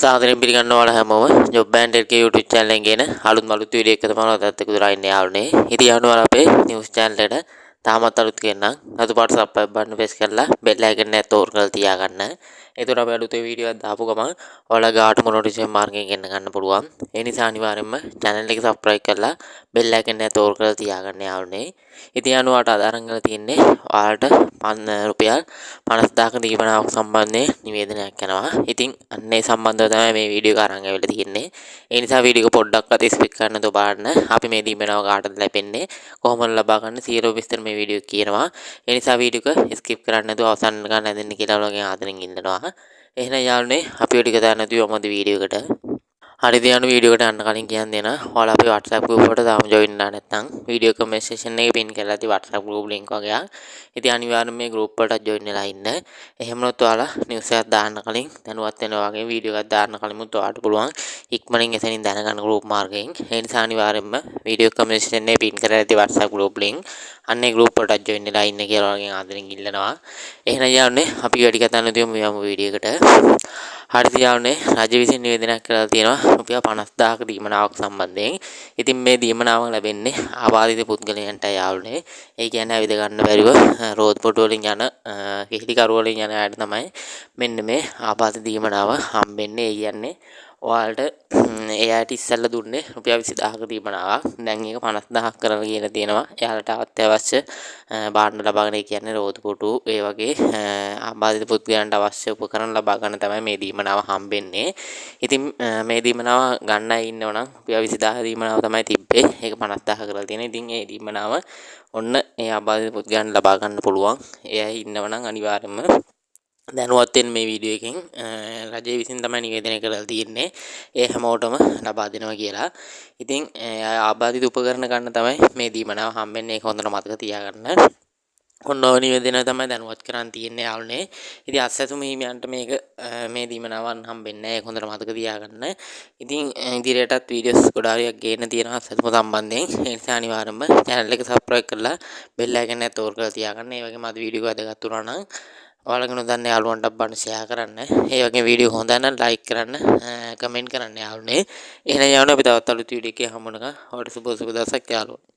සාදරයෙන් පිළිගන්නවා ඔයාලා හැමෝම ජොබ් ඇන්ඩ් එකේ YouTube channel එකෙන් ගෙන අලුත්ම අලුත් වීඩියෝ එක තමයි අදත් එක්ක දුරා ඉන්නේ යාළුවනේ. ඉතින් යාළුවනේ ඔයාලා අපේ නිවුස් චැනල් එකට තාමත් අලුත් කෙනෙක් නම් රතු පාට සබ්ස්ක්‍රයිබ් බටන් ප්‍රෙස් කරලා බෙල් අයිකන් එකත් ඕන් කරලා තියාගන්න. එතකොට අපි අලුත් වීඩියෝ එකක් දාපු ගමන් ඔයාලා ගාටම නොටිෆිකේෂන් මාර්ගයෙන් ගෙන්න ගන්න පුළුවන්. ඒ නිසා අනිවාර්යයෙන්ම චැනල් එක සබ්ස්ක්‍රයිබ් කරලා බෙල් අයිකන් එකත් ඕන් කරලා තියාගන්න යාළුවනේ. ඉතින් යාළුවෝ ඔයාලට අද අරන් ගලා තියෙන්නේ ඔයාලට රුපියල් 50,000ක දීමනාවක් සම්බන්ධයෙන් නිවේදනයක් යනවා. ඉතින් අන්න ඒ සම්බන්ධව තමයි මේ වීඩියෝ එක අරන් ඇවිල්ලා තියෙන්නේ. ඒ නිසා වීඩියෝ එක පොඩ්ඩක්වත් ස්කිප් කරන්න නැතුව බලන්න. අපි මේ දීමනාව කාටද ලැබෙන්නේ, කොහොමද ලබා ගන්න සියලු විස්තර මේ වීඩියෝ එකේ කියනවා. ඒ නිසා වීඩියෝ එක ස්කිප් කරන්න නැතුව අවසන් වෙනකන් රැඳෙන්න කියලා ඔයාලගෙන් ආදරෙන් ඉල්ලනවා. එහෙනම් යාළුවනේ, අපි වීඩියෝ එක දාන්න නැතුව යමු වීඩියෝ එකට. හරි යාළුවනේ, වීඩියෝ එකට යන්න කලින් කියන්න දෙන ඔයාලා අපේ WhatsApp group එකට තාම join වෙලා නැත්නම් වීඩියෝ කමෙන්ට් සෙක්ෂන් එකේ පින් කරලා ඇති WhatsApp group link වගේ. ඉතින් අනිවාර්යයෙන් මේ group වලට join වෙලා ඉන්න. එහෙම වුණොත් ඔයාලා නිවුස් එකක් දාන්න කලින් දැනුවත් වෙනවා වගේ, වීඩියෝ එකක් දාන්න කලිමුත් ඔයාලට පුළුවන් ඉක්මනින් එතනින් දැනගන්න group මාර්ගයෙන්. ඒ නිසා අනිවාර්යයෙන්ම වීඩියෝ කමෙන්ට් සෙක්ෂන් එකේ පින් කරලා ඇති WhatsApp group link, අන්න ඒ group වලට join වෙලා ඉන්න කියලා ඔයාලගෙන් ආදරෙන් ඉල්ලනවා. එහෙනම් යාළුවනේ, අපි වැඩි කතා නැතුව යමු වීඩියෝ එකට. හරි යාළුවනේ, රජ විසින් නිවේදනයක් කරලා තියෙනවා රුපියල් 50,000ක දීමනාවක් සම්බන්ධයෙන්. ඉතින් මේ දීමනාව ලැබෙන්නේ ආබාධිත පුද්ගලයන්ටයි යාළුවනේ. ඒ කියන්නේ ඇවිද ගන්න බැරිව රෝද පුටු වලින් යන, කෙහිලි කරු වලින් යන අයට තමයි මෙන්න මේ ආබාධ දීමනාව හම්බෙන්නේ. ඒ කියන්නේ ඔයාලට ඒ අයට ඉස්සෙල්ලා දුන්නේ රුපියල් 20,000ක දීමනාවක්. දැන් ඒක 50,000ක් කරලා කියලා තියෙනවා. එයාලට අත්‍යවශ්‍ය භාණ්ඩ ලබා ගන්න, ඒ කියන්නේ රෝද පුටු, ඒ වගේ ආබාධිත පුද්ගලයන්ට අවශ්‍ය උපකරණ ලබා ගන්න තමයි මේ දීමනාව හම්බෙන්නේ. ඉතින් මේ දීමනාව ගන්න අය ඉන්නව නම් රුපියල් 20,000 දීමනාව තමයි තිබ්බේ. ඒක 50,000 කරලා තියෙනවා. ඉතින් ඒ දීමනාව ඔන්න ඒ ආබාධිත පුද්ගලයන්ට ලබා ගන්න පුළුවන්. ඒ අය ඉන්නව නම් අනිවාර්යයෙන්ම දැනුවත් වෙන්න මේ වීඩියෝ එකෙන්. රජය විසින් තමයි නිවේදනය කරලා තියෙන්නේ ඒ හැමෝටම ලබා දෙනවා කියලා. ඉතින් ආබාධිත උපකරණ ගන්න තමයි මේ දීමනාව හම්බෙන්නේ. ඒක හොඳට මතක තියාගන්න. ඔන්න ඔය නිවේදනය තමයි දැනුවත් කරන් තියෙන්නේ යාළුවනේ. ඉතින් අස්වැසුම හිමියන්ට මේක මේ දීමනාව හම්බෙන්නේ නැහැ. ඒක හොඳට මතක තියාගන්න. ඉතින් ඉදිරියටත් වීඩියෝස් ගොඩාරියක් ගේන්න තියෙනවා අස්වැසුම සම්බන්ධයෙන්. ඒ නිසා අනිවාර්යයෙන්ම චැනල් එක සබ්ස්ක්‍රයිබ් කරලා බෙල් අයිකන් එකත් ඕන් කරලා තියාගන්න. ඒ වගේම අද වීඩියෝ එක වැදගත් වුණා නම් ඔයාලගේ නොදන්න යාළුවන්ටත් බලන්න ෂෙයා කරන්න. ඒ වගේම වීඩියෝ හොඳ නම් ලයික් කරන්න, කමෙන්ට් කරන්න යාළුවනේ. එහෙනම් යාළුවනේ, අපි තවත් අලුත් වීඩියෝ එකකින් හමු වෙනකන් ඔයාලට සුබ සුබ දවසක් යාළුවනේ.